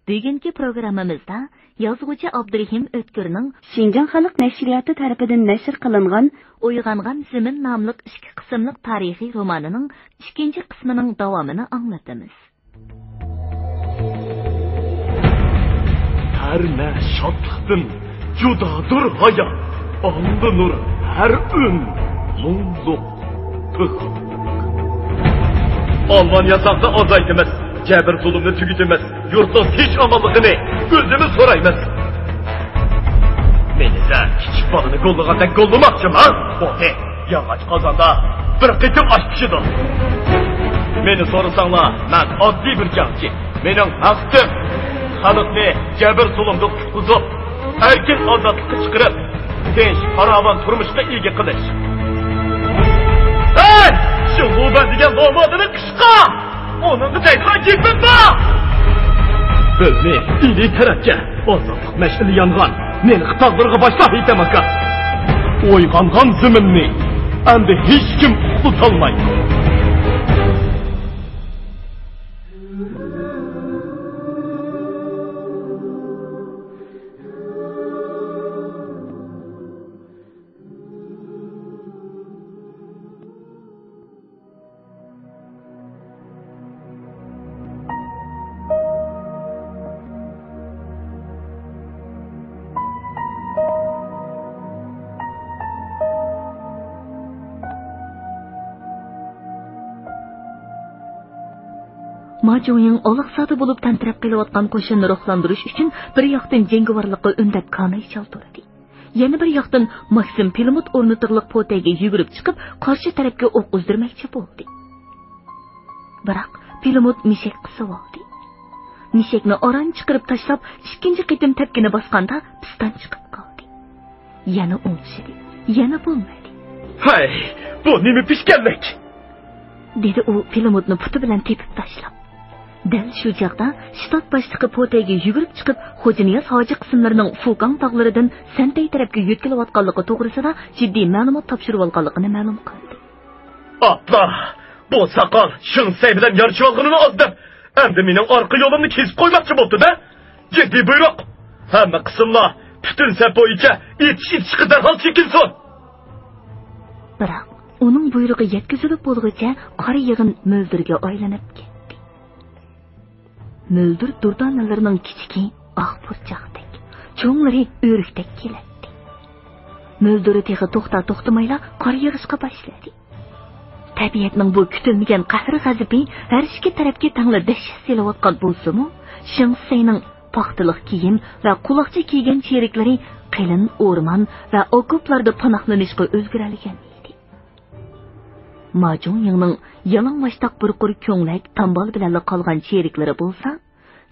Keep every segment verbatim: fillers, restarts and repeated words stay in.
بۈگۈنكى پروگراممىمىزدا يازغۇچى ئابدۇرېھىم ئۆتكۈرنىڭ شىنجاڭ خەلق نەشرىياتى تەرىپىدىن نەشر قىلىنغان ئويغانغان زېمىن ناملىق ئىككى قىسىملىق تارىخىي رومانىنىڭ ئىككىنچى قىسمىنىڭ داۋامىنى ئاڭلىتىمىز. ھەممە شادلىقتىن جۇدادۇر ھايات، ئالدى نۇر ھەر ئۈن، مۇڭلۇق، پىغانلىق. ئالۋان ياساقنى ئازايتىمىز، جەبىر-زۇلۇمنى تۈگىتىمىز، يۇرتنىڭ تىنچ-ئامانلىقىنى ئۆزىمىز سورايمىز. مېنى سەن كىچىك بالىنى گوللىغاندەك گوللىماقچىما؟ بولدى. ياغاچ قازاندا بىر قېتىم ئاش پىشىدۇ. مېنى سورىساڭلار، مەن ئاددىي بىر جەڭچى. مېنىڭ مەقسىتىم خەلقنى جەبىر-زۇلۇمدىن قۇتقۇزۇپ، ئەركىن ئازادلىققا چىقىرىپ، تىنچ، پاراۋان تۇرمۇشقا ئىگە قىلىش. ھەي! شۇ لۇبەن دېگەن لومادىنى قىشقا! ئۇنىڭغا دەيدىغان گېپىم بار! بىلنى ئىلى تەرەپكە، ئازادلىق مەشئىلى يانغان نېنىق تاغلىرىغا باشلا، ھېيتەم ئاكا! ئويغانغان زېمىننى ئەمدى ھېچكىم ئۇخلىتالمايدۇ. ما جۇڭيىڭ ئالاقزادە بولۇپ تەمتىرەپ قېلىۋاتقان قوشۇننى روھلاندۇرۇش ئۈچۈن بىر ياقتىن جەڭگىۋارلىققا ئۈندەپ كاناي چالدۇردى. يەنە بىر ياقتىن ماكسىم پىلىموت ئورنىتىغلىق پوتەيگە يۈگۈرۈپ چىقىپ، قارشى تەرەپكە ئوق ئۇزدۇرمەكچى بولدى. بىراق پىلىموت مىشەك قىسىۋالدى. مىشەكنى ئاران چىقىرىپ تاشلاپ، ئىككىنچى قېتىم تەپكىنى باسقاندا پىستان چىقىپ قالدى. يەنە ئوڭشىدى، يەنە بولمىدى. ھەي، بۇ نېمە پىشكەنلىك؟ دېدى ئۇ پىلىموتنى پۇتى بىلەن تېپىپ تاشلاپ. دەل شۇ چاغدا شتات باشلىقى پوتەيگە يۈگۈرۈپ چىقىپ، خوجانىياز ھاجى قىسىملىرىنىڭ فۇكاڭ تاغلىرىدىن سەنتەي تەرەپكە يۆتكىلىۋاتقانلىقى توغرىسىدا جىددىي مەلۇمات تاپشۇرۇۋالغانلىقىنى مەلۇم قىلدى. ئاپلا، بۇ ساقال شېڭ سەي بىلەن يارىشىۋالغىنىنى ئاز دەپ، ئەمدى مېنىڭ ئارقا يولۇمنى كېسىپ قويماقچى بوپتۇ-دە! جىددىي بۇيرۇق! ھەممە قىسىملار پۈتۈن سەپ بويىچە ئېتىش-ئېتىشقا دەرھال چېكىنسۇن! بىراق ئۇنىڭ بۇيرۇقى يەتكۈزۈلۈپ بولغۇچە قارا يىغىن مۆلدۈرگە ئايلىنىپ كەتتى. مۆلدۈر دۇردانىلىرىنىڭ كىچىكى ئاق پۇرچاقتەك، چوڭلىرى ئۆرۈكتەك كېلەتتى. مۆلدۈرى تېخى توختا-توختىمايلا قار يېغىشقا باشلىدى. تەبىئەتنىڭ بۇ كۈتۈلمىگەن قەھرى-غەزىپى ھەر ئىككى تەرەپكە تەڭلا دەھشەت سېلىۋاتقان بولسىمۇ، شېڭ سەينىڭ پاختىلىق كىيىم ۋە قۇلاقچا كىيگەن چېرىكلىرى قېلىن ئورمان ۋە ئوكوپلاردا پاناھلىنىشقا ئۈلگۈرەلىگەن ئىدى. ما جۇڭيىڭنىڭ يالىڭاچتاق بىر قۇر كۆڭلەك تامبال بىلەنلا قالغان چېرىكلىرى بولسا،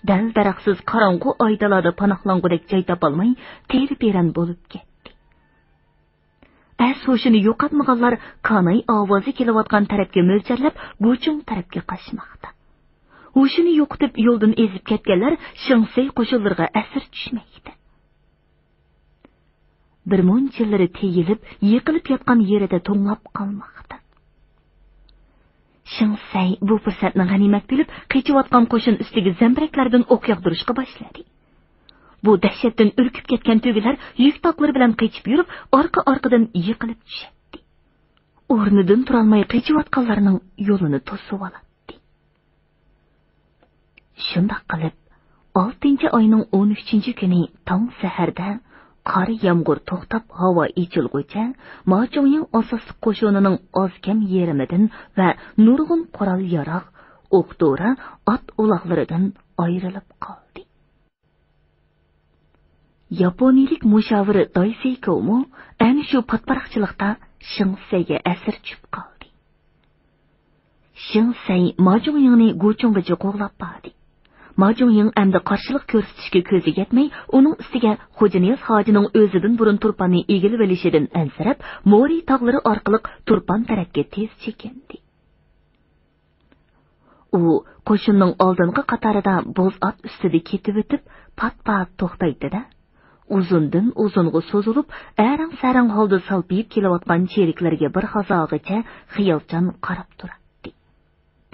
دەل-دەرەخسىز قاراڭغۇ ئايدىلادا پاناھلانغۇدەك جاي تاپالماي، تېرە-پېرەن بولۇپ كەتتى. ئەس-ھوشىنى يوقاتمىغانلار كاناي ئاۋازى كېلىۋاتقان تەرەپكە مۆلچەرلەپ، گۇچۇڭ تەرەپكە قاچماقتا. ھوشىنى يوقىتىپ يولدىن ئېزىپ كەتكەنلەر شېڭ سەي قوشۇنلىرىغا ئەسىر چۈشمەكتە. بىر مۇنچىلىرى تېيىلىپ، يىقىلىپ ياتقان يېرىدە توڭلاپ قالماقتا. شېڭ سەي بۇ پۇرسەتنى غەنىيمەت بىلىپ، قېچىۋاتقان قوشۇن ئۈستىگە زەمبىرەكلەردىن ئوق ياغدۇرۇشقا باشلىدى. بۇ دەھشەتتىن ئۈركۈپ كەتكەن تۆگىلەر يۈك تاقلىرى بىلەن قېچىپ يۈرۈپ، ئارقا-ئارقىدىن يىقىلىپ چۈشەتتى. ئورنىدىن تۇرالماي قېچىۋاتقانلارنىڭ يولىنى توسۇۋالاتتى. شۇنداق قىلىپ، ئالتىنچى ئاينىڭ ئون ئۈچىنچى كۈنى تاڭ سەھەردە قار يامغۇر توختاپ، ھاۋا ئېچىلغۇچە، ما جۇڭيىڭ ئاساسلىق قوشۇنىنىڭ ئاز-كەم يېرىمىدىن ۋە نۇرغۇن قورال-ياراغ، ئوق-دورا، ئات-ئۇلاغلىرىدىن ئايرىلىپ قالدى. ياپونىيىلىك مۇشاۋىر داي سېيكوۋمۇ ئەنە شۇ پاتپاراقچىلىقتا شېڭ سەيگە ئەسىر چۈشۈپ قالدى. شېڭ سەي ما جۇڭيىڭنى گۇچۇڭغىچە قوغلاپ باردى. ما جۇڭيىڭ ئەمدى قارشىلىق كۆرسىتىشكە كۆزى يەتمەي، ئۇنىڭ ئۈستىگە خوجانىياز ھاجىنىڭ ئۆزىدىن بۇرۇن تۇرپاننى ئىگىلىۋېلىشىدىن ئەنسىرەپ، مورى تاغلىرى ئارقىلىق تۇرپان تەرەپكە تېز چېكىندى. ئۇ قوشۇننىڭ ئالدىنقى قاتارىدا بوز ئات ئۈستىدە كېتىۋېتىپ، پات-پات توختايتتى-دە، ئۇزۇندىن ئۇزۇنغا سوزۇلۇپ، ئەرەڭ-سەرەڭ ھالدا سالپىيىپ كېلىۋاتقان چېرىكلەرگە بىر ھازاغىچە خىيالچان قاراپ تۇراتتى.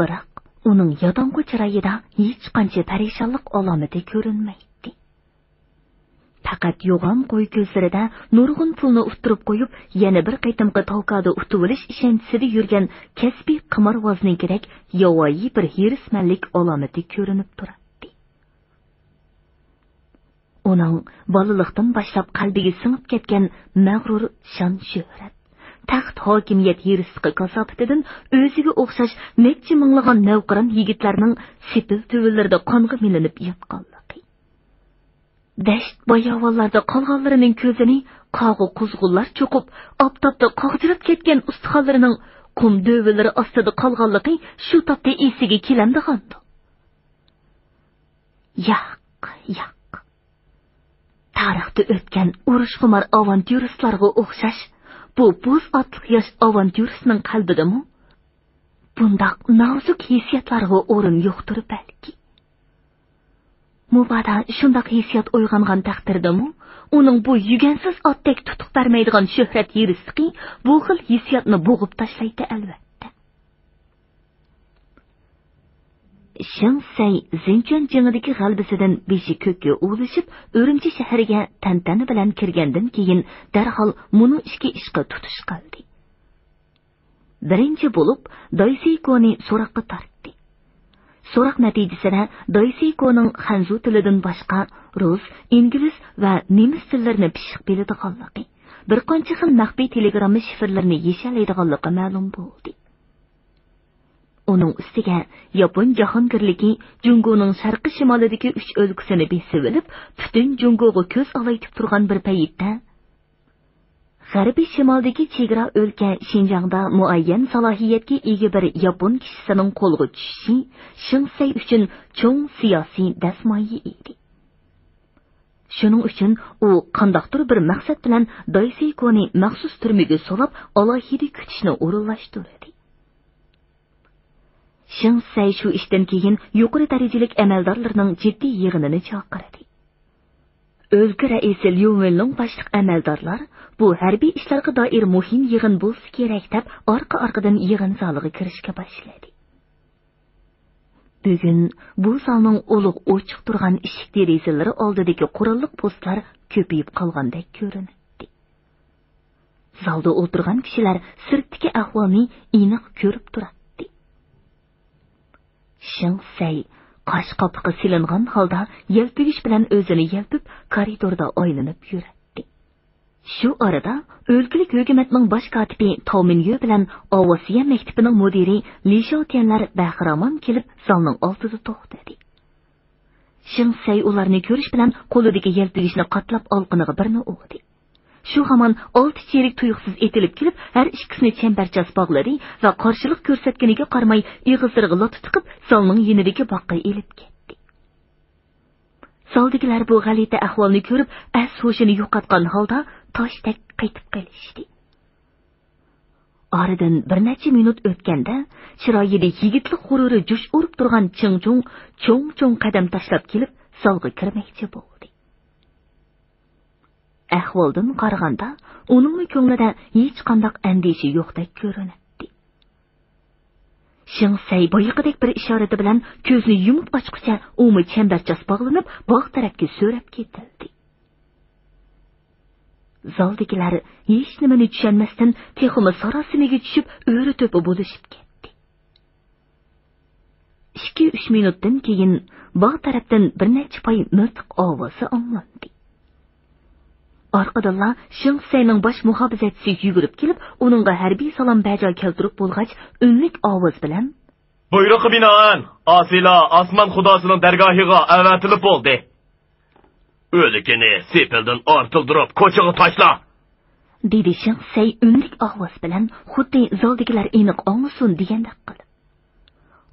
بىراق ئۇنىڭ ياداڭغۇ چىرايىدا ھېچقانچە پەرىشانلىق ئالامىتى كۆرۈنمەيتتى. پەقەت يوغان قوي كۆزلىرىدە نۇرغۇن پۇلنى ئۇتتۇرۇپ قويۇپ، يەنە بىر قېتىمقى تاۋكادا ئۇتۇۋېلىش ئىشەنچىسىدە يۈرگەن كەسپىي قىمارۋازنىڭكىدەك ياۋايى بىر ھېرىسمەنلىك ئالامىتى كۆرۈنۈپ تۇراتتى. ئۇنىڭ بالىلىقتىن باشلاپ قەلبىگە سىڭىپ كەتكەن مەغرۇر شان-شۆھرەت، تەخت ھاكىمىيەت ھېرىسلىقى كاساپىتىدىن ئۆزىگە ئوخشاش نەچچە مىڭلىغان نەۋقىران يىگىتلەرنىڭ سېپىل تۈۋىلىرىدە قانغا مىلىنىپ ياتقانلىقى، دەشت-باياۋانلاردا قالغانلىرىنىڭ كۆزىنى قاغا-قۇزغۇنلار چوقۇپ، ئاپتاپتا قاغجىراپ كەتكەن ئۇستىخانلىرىنىڭ قۇم دۆۋىلىرى ئاستىدا قالغانلىقى شۇ تاپتا ئېسىگە كېلەمدىغاندۇ؟ ياق، ياق. تارىختا ئۆتكەن ئۇرۇشخۇمار ئاۋانتيۇرىستلارغا ئوخشاش، بۇ بوز ئاتلىق ياش ئاۋانتيۇرىستنىڭ قەلبىدىمۇ بۇنداق نازۇك ھېسسىياتلارغا ئورۇن يوقتۇر بەلكى. مۇبادا شۇنداق ھېسسىيات ئويغانغان تەقدىردىمۇ، ئۇنىڭ بۇ يۈگەنسىز ئاتتەك تۇتۇق بەرمەيدىغان شۆھرەت ھېرىسلىقى بۇ خىل ھېسسىياتنى بوغۇپ تاشلايتتى، ئەلۋەتتە. شېڭ سەي زىنچۈەن جېڭىدىكى غەلىبىسىدىن بېشى كۆككە ئۇلىشىپ، ئۈرۈمچى شەھىرىگە تەنتەنە بىلەن كىرگەندىن كېيىن، دەرھال مۇنۇ ئىككى ئىشقا تۇتۇش قىلدى. بىرىنچى بولۇپ، دايسىكونى سوراققا تارتتى. سوراق نەتىجىسىدە دايسىكونىڭ خەنزۇ تىلىدىن باشقا رۇس، ئىنگلىز ۋە نېمىس تىللىرىنى پىششىق بىلىدىغانلىقى، بىر قانچە خىل مەخپىي تېلېگرامما شىفىرلىرىنى يېشەلەيدىغانلىقى مەلۇم بولدى. ئۇنىڭ ئۈستىگە ياپون جاھانگىرلىكى جۇڭگونىڭ شەرقىي شىمالىدىكى ئۈچ ئۆلكىسىنى بېسىۋېلىپ، پۈتۈن جۇڭگوغا كۆز ئالايتىپ تۇرغان بىر پەيتتە، غەربىي شىمالدىكى چېگرا ئۆلكە شىنجاڭدا مۇئەييەن سالاھىيەتكە ئىگە بىر ياپون كىشىسىنىڭ قولىغا چۈشۈشى شېڭ سەي ئۈچۈن چوڭ سىياسىي دەسمايە ئىدى. شۇنىڭ ئۈچۈن ئۇ قانداقتۇر بىر مەقسەت بىلەن دايسىكونى مەخسۇس تۈرمىگە سولاپ، ئالاھىدە كۈتۈشنى ئورۇنلاشتۇردى. شېڭ سەي شۇ ئىشتىن كېيىن يۇقىرى دەرىجىلىك ئەمەلدارلىرىنىڭ جىددىي يىغىنىنى چاقىردى. ئۆلكە رەئىسى ليۇ ۋېنلۇڭ باشلىق ئەمەلدارلار بۇ ھەربىي ئىشلارغا دائىر مۇھىم يىغىن بولسا كېرەك دەپ، ئارقا-ئارقىدىن يىغىن زالىغا كىرىشكە باشلىدى. بۈگۈن بۇ زالنىڭ ئۇلۇغ ئوچۇق تۇرغان ئىشىك دېرىزىلىرى ئالدىدىكى قوراللىق پوستلار كۆپىيىپ قالغاندەك كۆرۈنەتتى. زالدا ئولتۇرغان كىشىلەر سىرتتىكى ئەھۋالنى ئېنىق كۆرۈپ تۇراتتى. شېڭ سەي قاش قاپىقى سېلىنغان ھالدا يەلپۈگۈچ بىلەن ئۆزىنى يەلپۈپ، كارىدوردا ئايلىنىپ يۈرەتتى. شۇ ئارىدا ئۆلكىلىك ھۆكۈمەتنىڭ باش كاتىپى تاۋ مىنيۆ بىلەن ئاۋاسىيە مەكتىپىنىڭ مۇدىرى لى شياۋتيەنلەر بەخىرامان كېلىپ، زالنىڭ ئالدىدا توختىدى. شېڭ سەي ئۇلارنى كۆرۈش بىلەن قولىدىكى يەلپۈگۈچنى قاتلاپ ئالقىنىغا بىرنى ئۇردى. شۇ ھامان ئالتە چېرىك تۇيۇقسىز ئېتىلىپ كېلىپ، ھەر ئىككىسىنى چەمبەرچاس باغلىدى ۋە قارشىلىق كۆرسەتكىنىگە قارىماي، ئېغىزلىرىغا لاتا تىقىپ، زالنىڭ يېنىدىكى باغقا ئېلىپ كەتتى. زالدىكىلەر بۇ غەلىتە ئەھۋالنى كۆرۈپ، ئەس-ھوشىنى يوقاتقان ھالدا تاشتەك قېتىپ قېلىشتى. ئارىدىن بىر نەچچە مىنۇت ئۆتكەندە، چىرايىدا يىگىتلىك غۇرۇرى جۇش ئۇرۇپ تۇرغان چىڭ جۇڭ چوڭ-چوڭ قەدەم تاشلاپ كېلىپ، زالغا كىرمەكچى بولدى. ئەھۋالدىن قارىغاندا، ئۇنىڭمۇ كۆڭلىدە ھېچقانداق ئەندىشە يوقتەك كۆرۈنەتتى. شېڭ سەي بايىقىدەك بىر ئىشارىتى بىلەن كۆزنى يۇمۇپ ئاچقۇچە ئۇمۇ چەمبەرچاس باغلىنىپ، باغ تەرەپكە سۆرەپ كېتىلدى. زالدىكىلەر ھېچنېمىنى چۈشەنمەستىن، تېخىمۇ ساراسىمىگە چۈشۈپ، ئۆرە-توپا بولۇشۇپ كەتتى. ئىككى-ئۈچ مىنۇتتىن كېيىن باغ تەرەپتىن بىر نەچچە پاي مىلتىق ئاۋازى ئاڭلاندى. ئارقىدىنلا شېڭ سەينىڭ باش مۇھاپىزەتچىسى يۈگۈرۈپ كېلىپ، ئۇنىڭغا ھەربىي سالام بەجا كەلتۈرۈپ بولغاچ، ئۈنلۈك ئاۋاز بىلەن: بۇيرۇققا بىنائەن، ئاسىيلار ئاسمان خۇداسىنىڭ دەرگاھىغا ئەۋەتىلىپ بولدى. ئۆلۈكىنى سېپىلدىن ئارتىلدۇرۇپ، كوچىغا تاشلا! دېدى شېڭ سەي ئۈنلۈك ئاۋاز بىلەن، خۇددى زالدىكىلەر ئېنىق ئاڭلىسۇن دېگەندەك قىلىپ.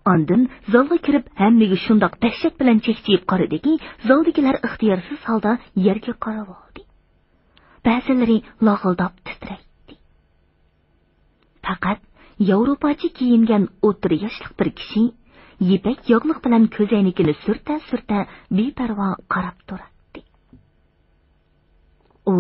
ئاندىن زالغا كىرىپ، ھەممىگە شۇنداق دەھشەت بىلەن چەكچىيىپ قارىدىكى، زالدىكىلەر ئىختىيارسىز ھالدا يەرگە قارىۋالدى. بەزىلىرى لاغىلداپ تىترەيتتى. پەقەت ياۋروپاچە كىيىنگەن ئوتتۇرا ياشلىق بىر كىشى يىپەك ياغلىق بىلەن كۆزەينىكىنى سۈرتە-سۈرتە بىپەرۋا قاراپ تۇراتتى. ئۇ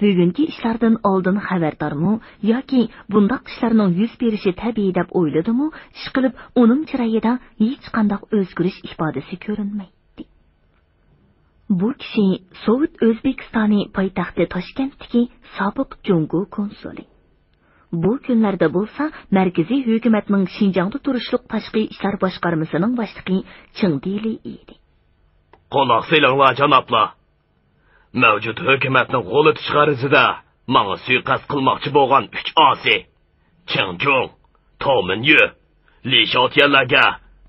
بۈگۈنكى ئىشلاردىن ئالدىن خەۋەردارمۇ ياكى بۇنداق ئىشلارنىڭ يۈز بېرىشى تەبىئىي دەپ ئويلىدىمۇ، ئىشقىلىپ ئۇنىڭ چىرايىدا ھېچقانداق ئۆزگىرىش ئىپادىسى كۆرۈنمەيتتى. بۇ كىشى سوۋېت ئۆزبېكىستانى پايتەختى تاشكەنتتىكى سابىق جۇڭگو كونسۇلى. بۇ كۈنلەردە بولسا مەركىزىي ھۆكۈمەتنىڭ شىنجاڭدا تۇرۇشلۇق تاشقى ئىشلار باشقارمىسىنىڭ باشلىقى چېڭ دىلى ئىدى. قۇلاق سېلىڭلار، جانابلار! مەۋجۇت ھۆكۈمەتنى غۇلىتىش غەرىزىدە ماڭا سۇيىقەست قىلماقچى بولغان ئۈچ ئاسىي، چېڭ جۇڭ، تو مىنيۈ، لى شياۋتيەنلەرگە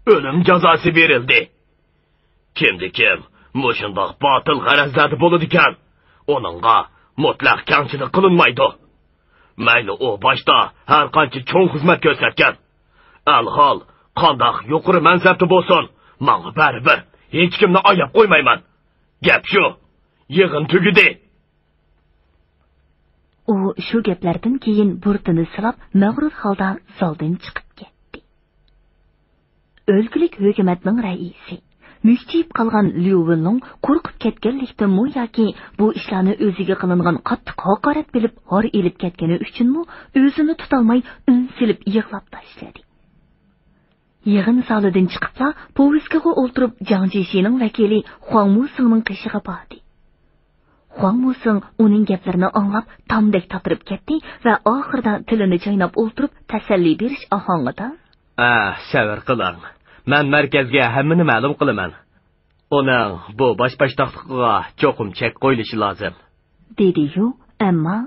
ئۆلۈم جازاسى بېرىلدى. كىمدە كىم مۇشۇنداق باتىل غەرەزلەردە بولىدىكەن، ئۇنىڭغا مۇتلەق كەڭچىلىك قىلىنمايدۇ. مەيلى ئۇ باشتا ھەر قانچە چوڭ خىزمەت كۆرسەتكەن، ئەلھال قانداق يۇقىرى مەنسەپتە بولسۇن، ماڭا بەرىبىر، ھېچكىمنى ئاياپ قويمايمەن. گەپ شۇ، يىغىن تۈگىدى. ئۇ شۇ گەپلەردىن كېيىن بۇرۇتىنى سىلاپ، مەغرۇر ھالدا زالدىن چىقىپ كەتتى. ئۆلكىلىك ھۆكۈمەتنىڭ رەئىسى، مۈكچىيىپ قالغان ليۇ ۋېنلۇڭ قورقۇپ كەتكەنلىكتىنمۇ ياكى بۇ ئىشلارنى ئۆزىگە قىلىنغان قاتتىق ھاقارەت بىلىپ ھار ئېلىپ كەتكىنى ئۈچۈنمۇ ئۆزىنى تۇتالماي ئۈن سېلىپ يىغلاپ تاشلىدى. يىغىن زالىدىن چىقىپلا، پوۋىسكىغا ئولتۇرۇپ جاڭ جيېشىنىڭ ۋەكىلى خۇاڭ مۇسىڭنىڭ قېشىغا باردى. خۇاڭ مۇسىڭ ئۇنىڭ گەپلىرىنى ئاڭلاپ، تامدەك تاتىرىپ كەتتى ۋە ئاخىرىدا تىلىنى چايناپ ئولتۇرۇپ، تەسەللى بېرىش ئاھاڭىدا، ئە، سەۋر قىلىڭ. مەن مەركەزگە ھەممىنى مەلۇم قىلىمەن. ئۇنىڭ بۇ باش باشتاقلىقىغا چوقۇم چەك قويۇلۇشى لازىم. دېدى يۇ، ئەمما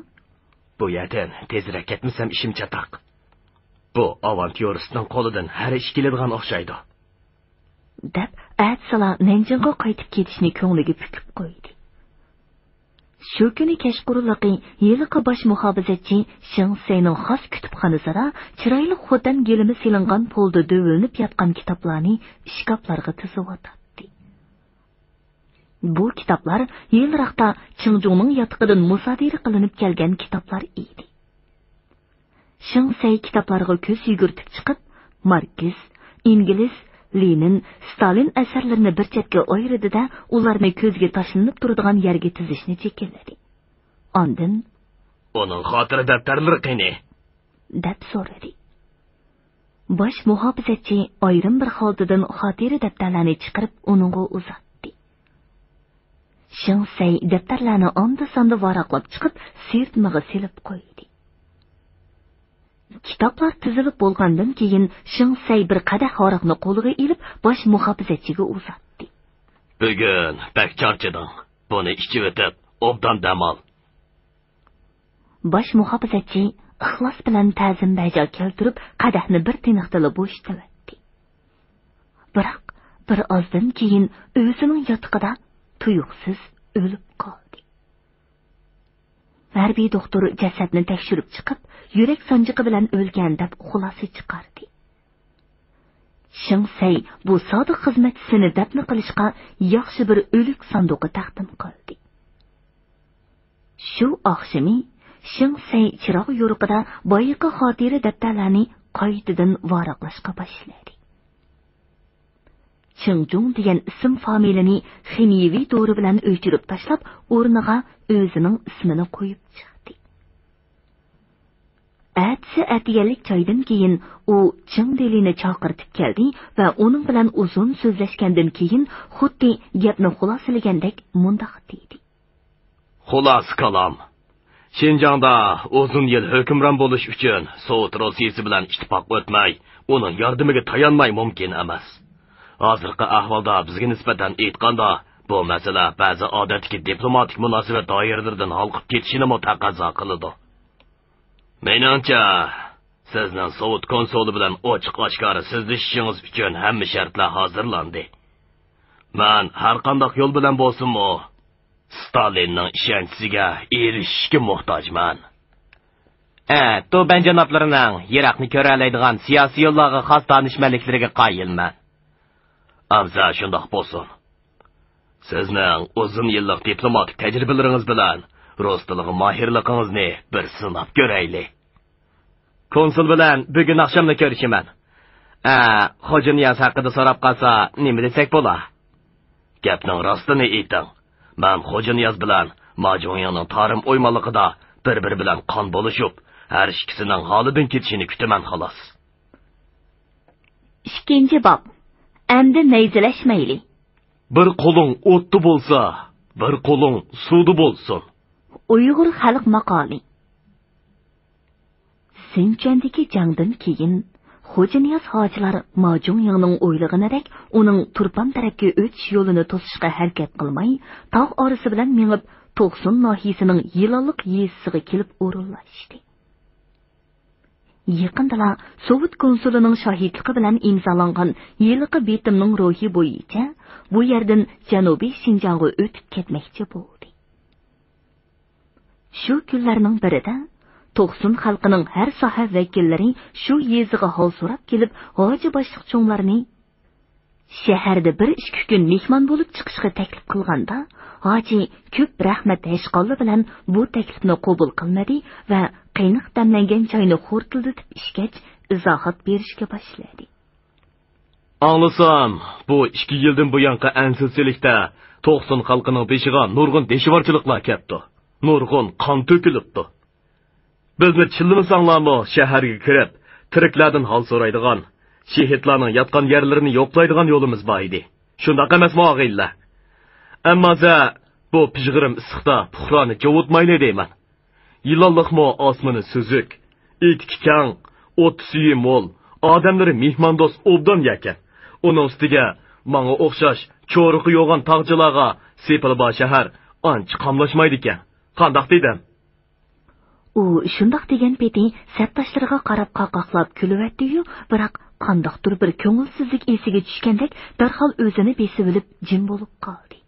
بۇ يەردىن تېزرەك كەتمىسەم ئىشىم چاتاق. بۇ ئاۋانتيورىستنىڭ قولىدىن ھەر ئىش كېلىدىغان ئوخشايدۇ. دەپ، ئەتىسىلا نەنجىڭغا قايتىپ كېتىشنى كۆڭلىگە پۈكۈپ قويدى. شۇ كۈنى كەچقۇرۇنلۇقى ھېلىقى باش مۇھاپىزەتچى شېڭ سەينىڭ خاس كۇتۇپخانىسىدا چىرايلىق خوتەن گىلىمى سېلىنغان پولدا دۆۋىلىنىپ ياتقان كىتابلارنى ئىشكاپلارغا تىزىۋاتاتتى. بۇ كىتابلار يېنىراقتا چىڭجۇڭنىڭ ياتىقىدىن مۇسادىرە قىلىنىپ كەلگەن كىتابلار ئىدى. شېڭ سەي كىتابلارغا كۆز يۈگۈرتۈپ چىقىپ، ماركس، ئېنگېلس، لېنىن، ستالىن ئەسەرلىرىنى بىر چەتكە ئايرىدى-دە، ئۇلارنى كۆزگە تاشلىنىپ تۇرىدىغان يەرگە تىزىشنى جېكىللىدى. ئاندىن، ئۇنىڭ خاتىرە دەپتەرلىرى قېنى؟ دەپ سورىدى. باش مۇھاپىزەتچى ئايرىم بىر خالتىدىن خاتىرە دەپتەرلەرنى چىقىرىپ ئۇنىڭغا ئۇزاتتى. شېڭ سەي دەپتەرلەرنى ئاندا-ساندا ۋاراقلاپ چىقىپ، سىرتمىغا سېلىپ قويدى. كىتابلار تىزىلىپ بولغاندىن كېيىن، شېڭ سەي بىر قەدەھ ھاراقنى قولىغا ئېلىپ، باش مۇھاپىزەتچىگە ئۇزاتتى. بۈگۈن بەك چارچىدىڭ. بۇنى ئىچىۋېتىپ، ئوبدان دەم ئال. باش مۇھاپىزەتچى ئىخلاس بىلەن تەزىم بەجا كەلتۈرۈپ، قەدەھنى بىر تىنىقتىلا بوشىتىۋەتتى. بىراق، بىر ئازدىن كېيىن ئۆزىنىڭ ياتىقىدا تۇيۇقسىز ئۆلۈپ قالدى. ھەربىي دوختۇر جەسەتنى تەكشۈرۈپ چىقىپ، يۈرەك سانجىقى بىلەن ئۆلگەن دەپ خۇلاسە چىقاردى. شېڭ سەي بۇ سادىق خىزمەتچىسىنى دەپنە قىلىشقا ياخشى بىر ئۆلۈك ساندۇقى تەقدىم قىلدى. شۇ ئاخشىمى شېڭ سەي چىراغ يورۇقىدا بايىقى خاتىرە دەپتەرلەرنى قايتىدىن ۋاراقلاشقا باشلىدى. چىڭجۇڭ دېگەن ئىسىم فامىلىنى خىمىيەۋى دورا بىلەن ئۆچۈرۈپ تاشلاپ، ئورنىغا ئۆزىنىڭ ئىسمىنى قويۇپ چىقتى. ئەتىسى ئەتىگەنلىك چايدىن كېيىن ئۇ چىڭ دېلىنى چاقىرتىپ كەلدى ۋە ئۇنىڭ بىلەن ئۇزۇن سۆزلەشكەندىن كېيىن خۇددى گەپنى خۇلاسىلىگەندەك مۇنداق دېدى. خۇلاسە كالام. شىنجاڭدا ئۇزۇن يىل ھۆكۈمران بولۇش ئۈچۈن سوۋېت روسىيىسى بىلەن ئىتتىپاق ئۆتمەي، ئۇنىڭ ياردىمىگە تايانماي مۇمكىن ئەمەس. ھازىرقى ئەھۋالدا بىزگە نىسبەتەن ئېيتقاندا، بۇ مەسىلە بەزى ئادەتتىكى دىپلوماتىك مۇناسىۋەت دائىرىلىرىدىن ھالقىپ كېتىشىنىمۇ تەقەززا قىلىدۇ. مېنىڭچە، سىزنىڭ سوۋېت كونسۇلى بىلەن ئوچۇق-ئاشكارا سۆزلىشىشىڭىز ئۈچۈن ھەممە شەرتلەر ھازىرلاندى. مەن ھەرقانداق يول بىلەن بولسىمۇ، ستالىننىڭ ئىشەنچىسىگە ئېرىشىشكە موھتاجمەن. ئە، تۇبەن جانابلىرىنىڭ يىراقنى كۆرەلەيدىغان سىياسىيونلارغا خاس دانىشمەنلىكلىرىگە قايىلمەن. ئەمسە شۇنداق بولسۇن. سىزنىڭ ئۇزۇن يىللىق دىپلوماتىك تەجرىبىلىرىڭىز بىلەن رۇس تىلىغا ماھىرلىقىڭىزنى بىر سىناپ كۆرەيلى. كونسۇل بىلەن بۈگۈن ئاخشاملا كۆرۈشىمەن. ئە، خوجانىياز ھەققىدە سوراپ قالسا، نېمە دېسەك بولا؟ گەپنىڭ راستىنى ئېيتىڭ. مەن خوجانىياز بىلەن ماجۇڭيىڭنىڭ تارىم ئويمانلىقىدا بىر-بىرى بىلەن قان بولۇشۇپ، ھەر ئىككىسىنىڭ ھالىدىن كېتىشىنى كۈتىمەن، خالاس. ئىككىنچى باب. ئەمدى نەيزىلەشمەيلى. بىر قولۇڭ ئوتتا بولسا، بىر قولۇڭ سۇدا بولسۇن. ئۇيغۇر خەلق ماقالى. سىنچۈەندىكى جەڭدىن كېيىن، خوجانىياز ھاجىلار ماجۇڭيىڭنىڭ ئويلىغىنىدەك ئۇنىڭ تۇرپان تەرەپكە ئۆتۈش يولىنى توسۇشقا ھەرىكەت قىلماي، تاغ ئارىسى بىلەن مېڭىپ، توقسۇن ناھىيەسىنىڭ يىلانلىق يېزىسىغا كېلىپ ئورۇنلاشتى. يېقىندىلا سوۋېت كونسۇلىنىڭ شاھىتلىقى بىلەن ئىمزالانغان ھېلىقى بېتىمنىڭ روھى بويىچە بۇ يەردىن جەنۇبىي شىنجاڭغا ئۆتۈپ كەتمەكچى بولدى. شۇ كۈنلەرنىڭ بىرىدە توقسۇن خەلقىنىڭ ھەر ساھە ۋەكىللىرى شۇ يېزىغا ھال سوراپ كېلىپ، ھاجى باشلىق چوڭلارنى شەھەردە بىر ئىككى كۈن مېھمان بولۇپ چىقىشقا تەكلىپ قىلغاندا، ھاجى كۆپ رەھمەت ھەشقاللا بىلەن بۇ تەكلىپنى قوبۇل قىلمىدى ۋە قېنىق دەملەنگەن چاينى خورتۇلدىتىپ ئىچكەچ، ئىزاھات بېرىشكە باشلىدى. ئاڭلىسام، بۇ ئىككى يىلدىن بۇيانقى ئەنسىزچىلىكتە توقسۇن خەلقىنىڭ بېشىغا نۇرغۇن دېشىۋارچىلىقلار كەپتۇ. نۇرغۇن قان تۆكۈلۈپتۇ. بىزنى چىللىمىساڭلارمۇ، شەھەرگە كىرىپ، تىرىكلەردىن ھال سورايدىغان، شېھىتلارنىڭ ياتقان يەرلىرىنى يوقلايدىغان يولىمىز بار ئىدى. شۇنداق ئەمەسمۇ، ئاغىنىلەر؟ ئەمما زە، بۇ پىژغىرىم ئىسسىقتا پۇقرانى جۇۋۇتمايلى دەيمەن. يىلانلىقمۇ ئاسمىنى سۈزۈك، ئېتىكى كەڭ، ئوت سۈيى مول، ئادەملىرى مېھماندوست، ئوبدان يەركەن. ئۇنىڭ ئۈستىگە ماڭا ئوخشاش چورۇقى يوغان تاغچىلارغا سېپىل بار شەھەر ئانچە قاملاشمايدىكەن. قانداق دېدىم؟ ئۇ شۇنداق دېگەن پېتى سەپداشلىرىغا قاراپ قاقاقلاپ كۈلۈۋەتتى-يۇ، بىراق قانداقتۇر بىر كۆڭۈلسىزلىك ئېسىگە چۈشكەندەك دەرھال ئۆزىنى بېسىۋېلىپ جىم بولۇپ قالدى.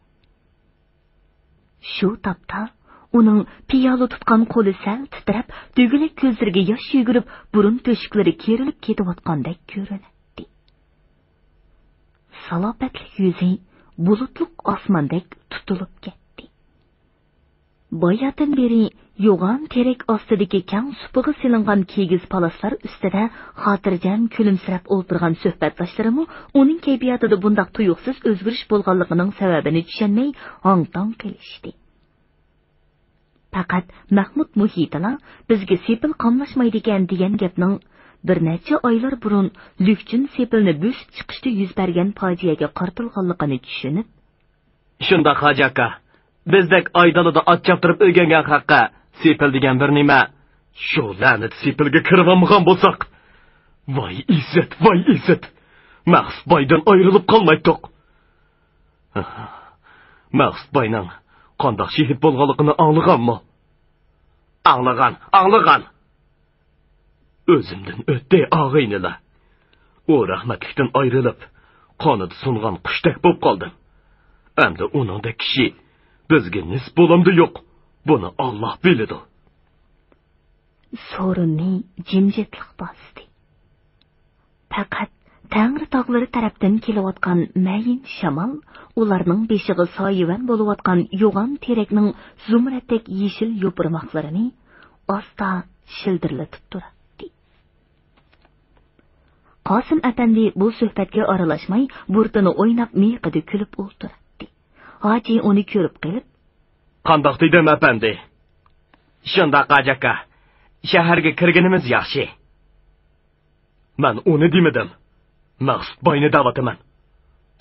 شۇ تاپتا ئۇنىڭ پىيالە تۇتقان قولى سەل تىترەپ، دۈگىلەك كۆزلىرىگە ياش يۈگۈرۈپ، بۇرۇن تۆشۈكلىرى كېرىلىپ كېتىۋاتقاندەك كۆرۈنەتتى. سالاپەتلىك يۈزى بۇلۇتلۇق ئاسماندەك تۇتۇلۇپ كەتتى. باياتىن بېرى يوغان تېرەك ئاستىدىكى كەڭ سۇپىغا سېلىنغان كىگىز پالاسلار ئۈستىدە خاتىرجەم كۈلۈمسىرەپ ئولتۇرغان سۆھبەتداشلىرىمۇ ئۇنىڭ كەيپىياتىدا بۇنداق تۇيۇقسىز ئۆزگىرىش بولغانلىقىنىڭ سەۋەبىنى چۈشەنمەي ھاڭ-تاڭ قېلىشتى. پەقەت مەخمۇت مۇھىتىلا بىزگە سېپىل قاملاشمايدىكەن دېگەن گەپنىڭ بىر نەچچە ئايلار بۇرۇن لۈكچۈن سېپىلنى بۆسۈپ چىقىشتا يۈز بەرگەن پاجىئەگە قارىتىلغانلىقىنى چۈشىنىپ، شۇنداق، ھاجى ئاكا. بىزدەك ئايدالىدا ئات چاپتۇرۇپ ئۆگەنگەن خەققە سېپىل دېگەن بىر نېمە؟ شۇ لەنەت سېپىلگە كىرىۋالمىغان بولساق. ۋاي ئىززەت، ۋاي ئىززەت! مەخسۇت بايدىن ئايرىلىپ قالمايتتۇق. مەخسۇت باينىڭ قانداق شېھىت بولغانلىقىنى ئاڭلىغانمۇ؟ ئاڭلىغان، ئاڭلىغان! ئۆزۈمدىن ئۆتتى، ئاغىنىلەر. ئۇ رەھمەتلىكتىن ئايرىلىپ، قانىتى سۇنغان قۇشتەك بولۇپ قالدىم. ئەمدى ئۇنىڭدەك كىشى بىزگە نېسىپ بولامدۇ يوق، بۇنى ئاللا بىلىدۇ. سورۇننى جىمجىتلىق باستى. پەقەت تەڭرى تاغلىرى تەرەپتىن كېلىۋاتقان مەيىن شامال ئۇلارنىڭ بېشىغا سايىۋەن بولۇۋاتقان يوغان تېرەكنىڭ زۇمرەتتەك يېشىل يوپۇرماقلىرىنى ئاستا شىلدىرلىتىپ تۇراتتى. قاسىم ئەپەندى بۇ سۆھبەتكە ئارىلاشماي، بۇرۇتىنى ئويناپ، مىيىقىدا كۈلۈپ ئولتۇراتتى. ھاجى ئۇنى كۆرۈپ قېلىپ، قانداق دېدىم، ئەپەندى؟ شۇنداق، ھاجى ئاكا. شەھەرگە كىرگىنىمىز ياخشى. مەن ئۇنى دېمىدىم. مەخسۇت باينى دەۋاتىمەن.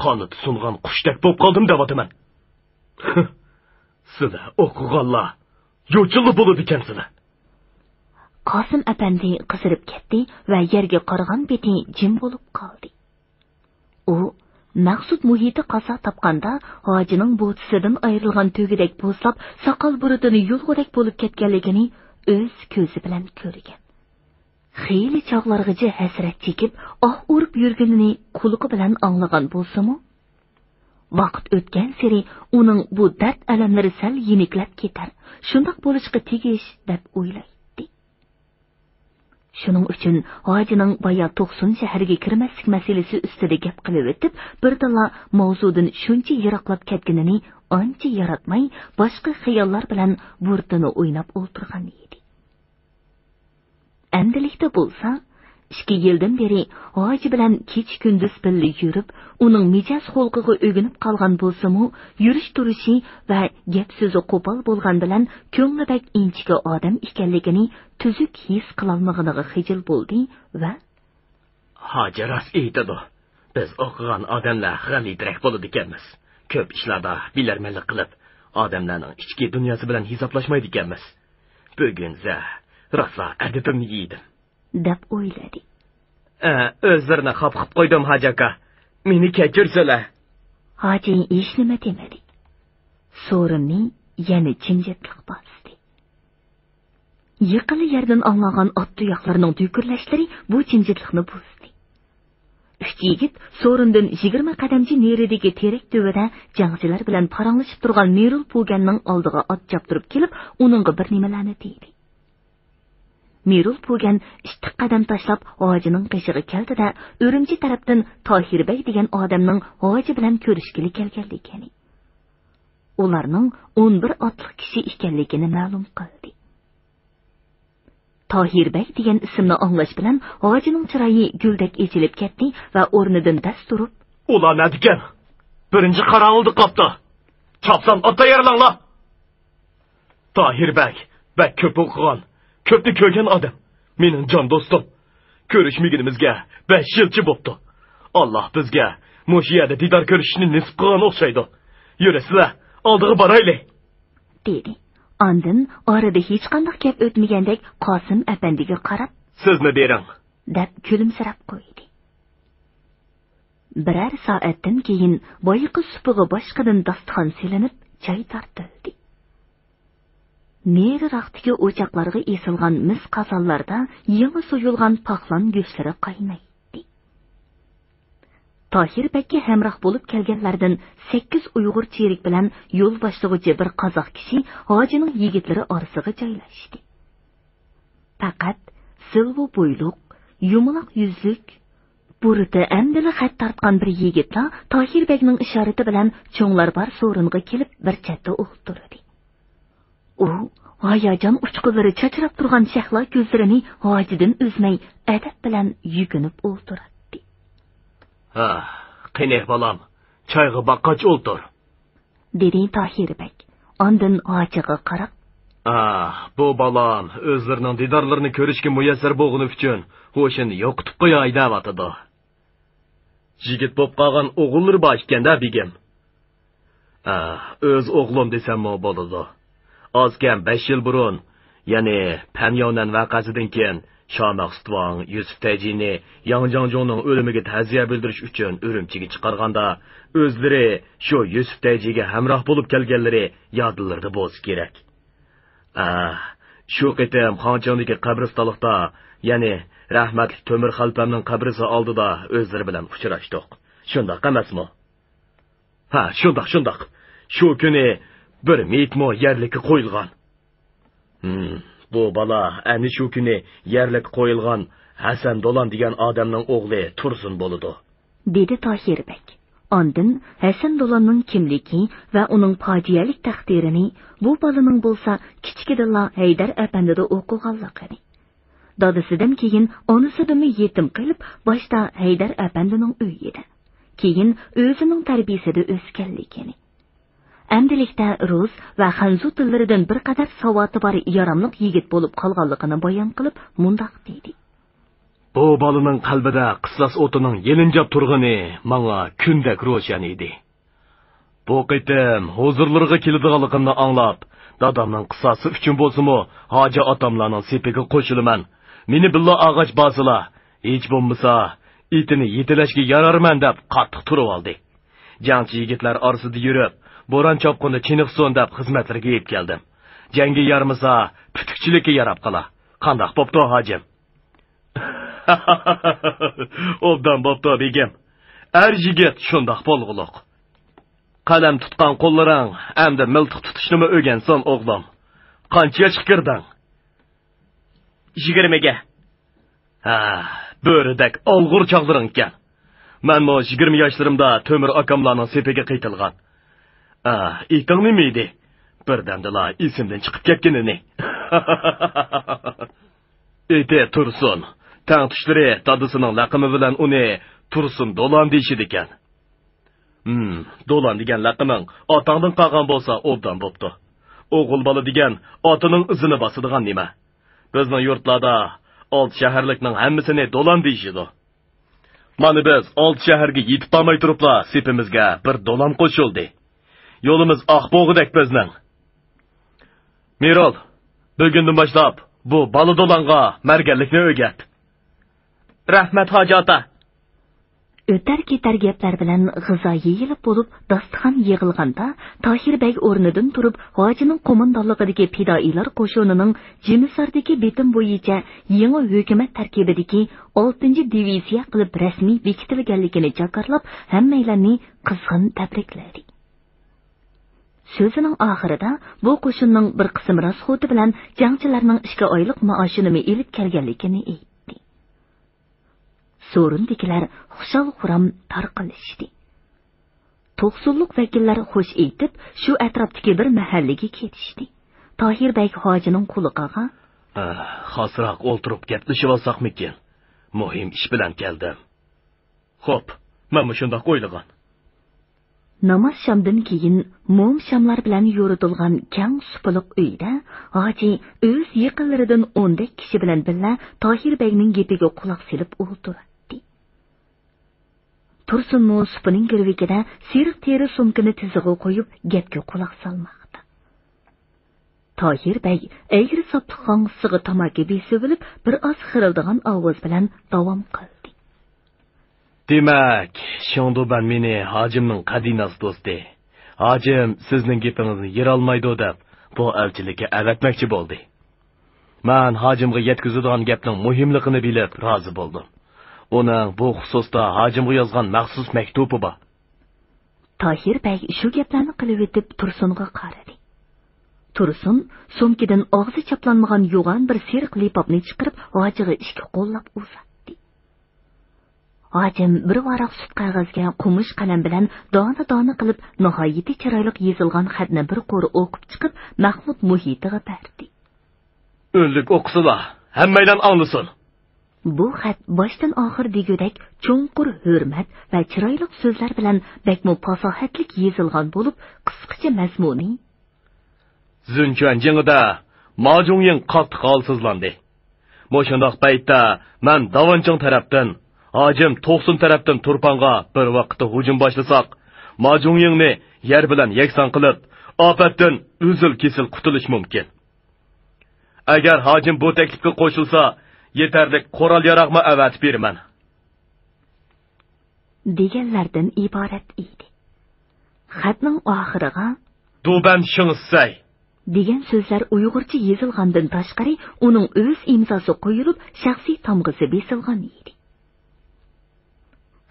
قانىتى سۇنغان قۇشتەك بولۇپ قالدىم دەۋاتىمەن. سىلەر ئوقۇغانلار يوچۇنلا بولىدىكەنسىلەر. قاسىم ئەپەندى قىزىرىپ كەتتى ۋە يەرگە قارىغان پېتى جىم بولۇپ قالدى. ئۇ مەخسۇت مۇھىتى قازا تاپقاندا، ھاجىنىڭ بوتىسىدىن ئايرىلغان تۆگىدەك بوزلاپ، ساقال بۇرۇتىنى يۇلغۇدەك بولۇپ كەتكەنلىكىنى ئۆز كۆزى بىلەن كۆرگەن. خېلى چاغلارغىچە ھەسرەت چېكىپ، ئاھ ئۇرۇپ يۈرگىنىنى قۇلىقى بىلەن ئاڭلىغان بولسىمۇ، ۋاقىت ئۆتكەنسېرى ئۇنىڭ بۇ دەرد-ئەلەملىرى سەل يېنىكلەپ كېتەر، شۇنداق بولۇشقا تېگىش، دەپ ئويلايتتى. شۇنىڭ ئۈچۈن ھاجىنىڭ بايا توقسۇن شەھەرگە كىرمەسلىك مەسىلىسى ئۈستىدە گەپ قىلىۋېتىپ، بىردىنلا ماۋزۇدىن شۇنچە يىراقلاپ كەتكىنىنى ئانچە ياراتماي، باشقا خىياللار بىلەن بۇرۇتىنى ئويناپ ئولتۇرغان ئىدى. ئەمدىلىكتە بولسا، ئىككى يىلدىن بېرى ھاجى بىلەن كېچە-كۈندۈز بىللە يۈرۈپ، ئۇنىڭ مىجەز-خۇلقىغا ئۆگىنىپ قالغان بولسىمۇ، يۈرۈش-تۇرۇشى ۋە گەپ-سۆزى قوپال بولغان بىلەن كۆڭلى بەك ئىنچىكە ئادەم ئىكەنلىكىنى تۈزۈك ھېس قىلالمىغىنىغا خىجىل بولدى ۋە ھاجى راست ئېيتىدۇ. بىز ئوقۇغان ئادەملەر غەلىتىرەك بولىدىكەنمىز. كۆپ ئىشلاردا بىلەرمەنلىك قىلىپ، ئادەملەرنىڭ ئىچكى دۇنياسى بىلەن ھېسابلاشمايدىكەنمىز. بۈگۈنسە راسلا ئەدىپىمنى يېدىم. دەپ ئويلىدى. ئە، ئۆزلىرىنى خاپا قىلىپ قويدۇم، ھاجى ئاكا. مېنى كەچۈرسىلە. ھاجى ھېچنېمە دېمىدى. سورۇننى يەنە جىمجىتلىق باستى. يېقىنلا يەردىن ئاڭلانغان ئات تۇياقلىرىنىڭ دۈكۈرلەشلىرى بۇ جىمجىتلىقنى بۇزدى. ئۈچ يىگىت سورۇندىن يىگىرمە قەدەمچە نېرىدىكى تېرەك تۈۋىدە جەڭچىلەر بىلەن پاراڭلىشىپ تۇرغان مىرۇل پۇگەننىڭ ئالدىغا ئات چاپتۇرۇپ كېلىپ، ئۇنىڭغا بىر نېمىلەرنى دېدى. مىرۇل پۇگەن ئىتتىك قەدەم تاشلاپ ھاجىنىڭ قېشىغا كەلدى-دە، ئۈرۈمچى تەرەپتىن تاھىر بەگ دېگەن ئادەمنىڭ ھاجى بىلەن كۆرۈشكىلى كەلگەنلىكىنى، ئۇلارنىڭ ئون بىر ئاتلىق كىشى ئىكەنلىكىنى مەلۇم قىلدى. تاھىر بەگ دېگەن ئىسىمنى ئاڭلاش بىلەن ھاجىنىڭ چىرايى گۈلدەك ئېچىلىپ كەتتى ۋە ئورنىدىن دەس تۇرۇپ، ئۇلار نەدىكەن؟ بىرىنچى قاراۋۇلدا قاپتۇ. چاپسان ئات تەييارلاڭلار. تاھىر بەگ بەك كۆپ ئوقۇغان، كۆپنى كۆرگەن ئادەم. مېنىڭ جان دوستۇم. كۆرۈشمىگىنىمىزگە بەش يىلچە بوپتۇ. ئاللاھ بىزگە مۇشۇ يەردە دىدار كۆرۈشۈشنى نېسىپ قىلغان ئوخشايدۇ. يۈرۈسىلە، ئالدىغا بارايلى. دېدى. ئاندىن ئارىدا ھېچقانداق گەپ ئۆتمىگەندەك قاسىم ئەپەندىگە قاراپ، سىزنى بېرىڭ. دەپ كۈلۈمسىرەپ قويدى. بىرەر سائەتتىن كېيىن بايىقى سۇپىغا باشقىدىن داستىخان سېلىنىپ، چاي تارتىلدى. نېرىراقتىكى ئوچاقلارغا ئېسىلغان مىس قازانلاردا يېڭى سويۇلغان پاقلان گۆشلىرى قاينايتتى. تاھىر بەگكە ھەمراھ بولۇپ كەلگەنلەردىن سەككىز ئۇيغۇر چېرىك بىلەن يول باشلىغۇچى بىر قازاق كىشى ھاجىنىڭ يىگىتلىرى ئارىسىغا جايلاشتى. پەقەت زىلۋا بويلۇق، يۇمىلاق يۈزلۈك، بۇرۇتى ئەمدىلا خەت تارتقان بىر يىگىتلا تاھىر بەگنىڭ ئىشارىتى بىلەن چوڭلار بار سورۇنغا كېلىپ بىر چەتتە ئولتۇردى. ئۇ ھاياجان ئۇچقۇنلىرى چاچراپ تۇرغان شەھلا كۆزلىرىنى ھاجىدىن ئۈزمەي ئەدەپ بىلەن يۈكۈنۈپ ئولتۇراتتى. ھا، قېنى بالام، چايغا باققاچ ئولتۇر. دېدى تاھىر بەگ. ئاندىن ھاجىغا قاراپ، ئاھ، بۇ بالام ئۆزلىرىنىڭ دىدارلىرىنى كۆرۈشكە مۇيەسسەر بولغىنى ئۈچۈن ھوشىنى يوقىتىپ قوياي دەۋاتىدۇ. يىگىت بوپ قالغان ئوغۇللىرى بار ئىكەن-دە، بېگىم. ئاھ، ئۆز ئوغلۇم دېسەممۇ بولىدۇ. ئاز كەم بەش يىل بۇرۇن، يەنى پەنياۋنەن ۋەقەسىدىن كېيىن، شامەخسۇت ۋاڭ، يۈسۈپ تەيجىنى ياڭ جاڭجۇڭنىڭ ئۆلۈمىگە تەزىيە بىلدۈرۈش ئۈچۈن ئۈرۈمچىگە چىقارغاندا، ئۆزلىرى شۇ يۈسۈپ تەيجىگە ھەمراھ بولۇپ كەلگەنلىرى يادلىرىدا بولسا كېرەك. ئاھ، شۇ قېتىم خاڭچىڭدىكى قەبرىستانلىقتا، يەنى رەھمەتلىك تۆمۈر خەلپەمنىڭ قەبرىسى ئالدىدا ئۆزلىرى بىلەن ئۇچراشتۇق. شۇنداق ئەمەسمۇ؟ ھە، شۇنداق، شۇنداق. شۇ كۈنى بىر مېيىتمۇ يەرلىككە قويۇلغان. ھىم، بۇ بالا ئەنە شۇ كۈنى يەرلىككە قويۇلغان ھەسەن دولان دېگەن ئادەمنىڭ ئوغلى تۇرسۇن بولىدۇ. دېدى تاھىر بەگ. ئاندىن ھەسەن دولاننىڭ كىملىكى ۋە ئۇنىڭ پاجىئەلىك تەقدىرىنى، بۇ بالىنىڭ بولسا كىچىكىدىنلا ھەيدەر ئەپەندىدە ئوقۇغانلىقىنى، دادىسىدىن كېيىن ئانىسىدىنمۇ يېتىم قېلىپ، باشتا ھەيدەر ئەپەندىنىڭ ئۆيىدە، كېيىن ئۆزىنىڭ تەربىيىسىدە ئۆسكەنلىكىنى، ئەمدىلىكتە رۇس ۋە خەنزۇ تىللىرىدىن بىر قەدەر ساۋاتى بار ياراملىق يىگىت بولۇپ قالغانلىقىنى بايان قىلىپ مۇنداق دېدى. بۇ بالىنىڭ قەلبىدە قىساس ئوتىنىڭ يېلىنجاپ تۇرغىنى ماڭا كۈندەك روشەن ئىدى. بۇ قېتىم ھۇزۇرلىرىغا كېلىدىغانلىقىمنى ئاڭلاپ، دادامنىڭ قىساسى ئۈچۈن بولسىمۇ ھاجى ئاتاملارنىڭ سېپىگە قوشۇلىمەن، مېنى بىللە ئالغاچ بارسىلا، ھېچ بولمىسا ئېتىنى يېتىلەشكە يارارمەن دەپ قاتتىق تۇرۇۋالدى. جەڭچى يىگىتلەر ئارىسىدا يۈرۈپ، بوران-چاپقۇندا چېنىقسۇن دەپ خىزمەتلىرىگە ئېلىپ كەلدىم. جەڭگە يارىمىسا، پۈتۈكچىلىككە ياراپ قالا. قانداق بوپتۇ، ھاجىم؟ ئوبدان بوپتۇ، بېگىم. ئەر يىگىت شۇنداق بولغۇلۇق. قەلەم تۇتقان قوللىرىڭ ئەمدى مىلتىق تۇتۇشنىمۇ ئۆگەنسۇن، ئوغلۇم. قانچە ياشقا كىردىڭ؟ يىگىرمىگە. ھە، بۆرىدەك ئالغۇر چاغلىرىڭ ئىكەن. مەنمۇ يىگىرمە ياشلىرىمدا تۆمۈر ئاكاملارنىڭ سېپىگە قېتىلغان. ئا، ئېتىڭ نېمە ئىدى؟ بىردەمدىلا ئېسىمدىن چىقىپ كەتكىنىنى. ئېتى تۇرسۇن. تەڭتۇشلىرى دادىسىنىڭ لەقىمى بىلەن ئۇنى تۇرسۇن دولان دېيىشىدىكەن. ھىم، دولان دېگەن لەقىمىڭ ئاتاڭدىن قالغان بولسا ئوبدان بوپتۇ. ئوغۇل بالا دېگەن ئاتىنىڭ ئىزىنى باسىدىغان نېمە. بىزنىڭ يۇرتلاردا ئالتە شەھەرلىكنىڭ ھەممىسىنى دولان دېيىشىدۇ. مانا بىز ئالتە شەھەرگە يېتىپ بارماي تۇرۇپلا سېپىمىزگە بىر دولان قوشۇلدى. يولىمىز ئاق بوغىدەك بىزنىڭ. مىرول، بۈگۈندىن باشلاپ بۇ بالا دولانغا مەرگەنلىكنى ئۆگەت. رەھمەت، ھاجى ئاتا. ئۆتەر-كېتەر گەپلەر بىلەن غىزا يېيىلىپ بولۇپ، داستىخان يىغىلغاندا، تاھىر بەگ ئورنىدىن تۇرۇپ، ھاجىنىڭ قوماندانلىقىدىكى پىدائىيلار قوشۇنىنىڭ جىمىساردىكى بېتىم بويىچە يېڭى ھۆكۈمەت تەركىبىدىكى ئالتىنچى دىۋىزىيە قىلىپ رەسمىي بېكىتىلگەنلىكىنى جاكارلاپ، ھەممەيلەننى قىزغىن تەبرىكلىدى. سۆزىنىڭ ئاخىرىدا بۇ قوشۇننىڭ بىر قىسىم راسخوتى بىلەن جەڭچىلەرنىڭ ئىككى ئايلىق مائاشىنىمۇ ئېلىپ كەلگەنلىكىنى ئېيتتى. سورۇندىكىلەر خۇشال-خۇرام تارقىلىشتى. توقسۇنلۇق ۋەكىللەر خوش ئېيتىپ، شۇ ئەتراپتىكى بىر مەھەللىگە كېتىشتى. تاھىر بەگ ھاجىنىڭ قۇلىقىغا، ئە، خاسراق ئولتۇرۇپ گەپلىشىۋالساقمىكىن؟ مۇھىم ئىش بىلەن كەلدىم. خوپ، مەنمۇ شۇنداق ئويلىغان. ناماز شامدىن كېيىن موم شاملار بىلەن يورۇتۇلغان كەڭ سۇپىلىق ئۆيدە ھاجى ئۆز يېقىنلىرىدىن ئوندەك كىشى بىلەن بىللە تاھىر بەگنىڭ گېپىگە قۇلاق سېلىپ ئولتۇراتتى. تۇرسۇنمۇ سۇپىنىڭ گىرۋىكىدە سېرىق تېرە سومكىنى تىزىغا قويۇپ، گەپكە قۇلاق سالماقتا. تاھىر بەگ ئەگرى ساپلىق خاڭغىسىغا تاماكا بېسىۋېلىپ، بىر ئاز خىرىلدىغان ئاۋاز بىلەن داۋام قىلدى. دېمەك، شېڭدۇبەن مېنى ھاجىمنىڭ قەدىناس دوستى، ھاجىم سىزنىڭ گېپىڭىزنى يېرالمايدۇ دەپ، بۇ ئەلچىلىككە ئەۋەتمەكچى بولدى. مەن ھاجىمغا يەتكۈزىدىغان گەپنىڭ مۇھىملىقىنى بىلىپ رازى بولدۇم. ئۇنىڭ بۇ خۇسۇستا ھاجىمغا يازغان مەخسۇس مەكتۇپى بار. تاھىر بەگ شۇ گەپلەرنى قىلىۋېتىپ تۇرسۇنغا قارىدى. تۇرسۇن سومكىدىن ئاغزى چاپلانمىغان يوغان بىر سېرىق لىپاپنى چىقىرىپ، ھاجىغا ئىككى قوللاپ ئۇزاتتى. ھاجىم بىر ۋاراق سۈت قەغەزگە قومۇش قەلەم بىلەن دانە-دانە قىلىپ ناھايىتى چىرايلىق يېزىلغان خەتنى بىر قۇر ئوقۇپ چىقىپ، مەخمۇت مۇھىتىغا بەردى. ئۈنلۈك ئوقۇسىلا، ھەممەيلەن ئاڭلىسۇن. بۇ خەت باشتىن ئاخىر دېگۈدەك چوڭقۇر ھۆرمەت ۋە چىرايلىق سۆزلەر بىلەن بەكمۇ پاساھەتلىك يېزىلغان بولۇپ، قىسقىچە مەزمۇنى: زۈنچۈەن جېڭىدە ماجۇڭيىڭ قاتتىق ھالسىزلاندى. مۇشۇنداق پەيتتە مەن داۋانچىڭ تەرەپتىن، ھاجىم توقسۇن تەرەپتىن تۇرپانغا بىر ۋاقىتتا ھۇجۇم باشلىساق، ماجۇڭيىڭنى يەر بىلەن يەكسان قىلىپ، ئاپەتتىن ئۈزۈل-كېسىل قۇتۇلۇش مۇمكىن. ئەگەر ھاجىم بۇ تەكلىپكە قوشۇلسا، يېتەرلىك قورال-ياراغمۇ ئەۋەتىپ بېرىمەن. دېگەنلەردىن ئىبارەت ئىدى. خەتنىڭ ئاخىرىغا دۇبەن شىڭسەي دېگەن سۆزلەر ئۇيغۇرچە يېزىلغاندىن تاشقىرى، ئۇنىڭ ئۆز ئىمزاسى قويۇلۇپ، شەخسىي تامغىسى بېسىلغان ئىدى.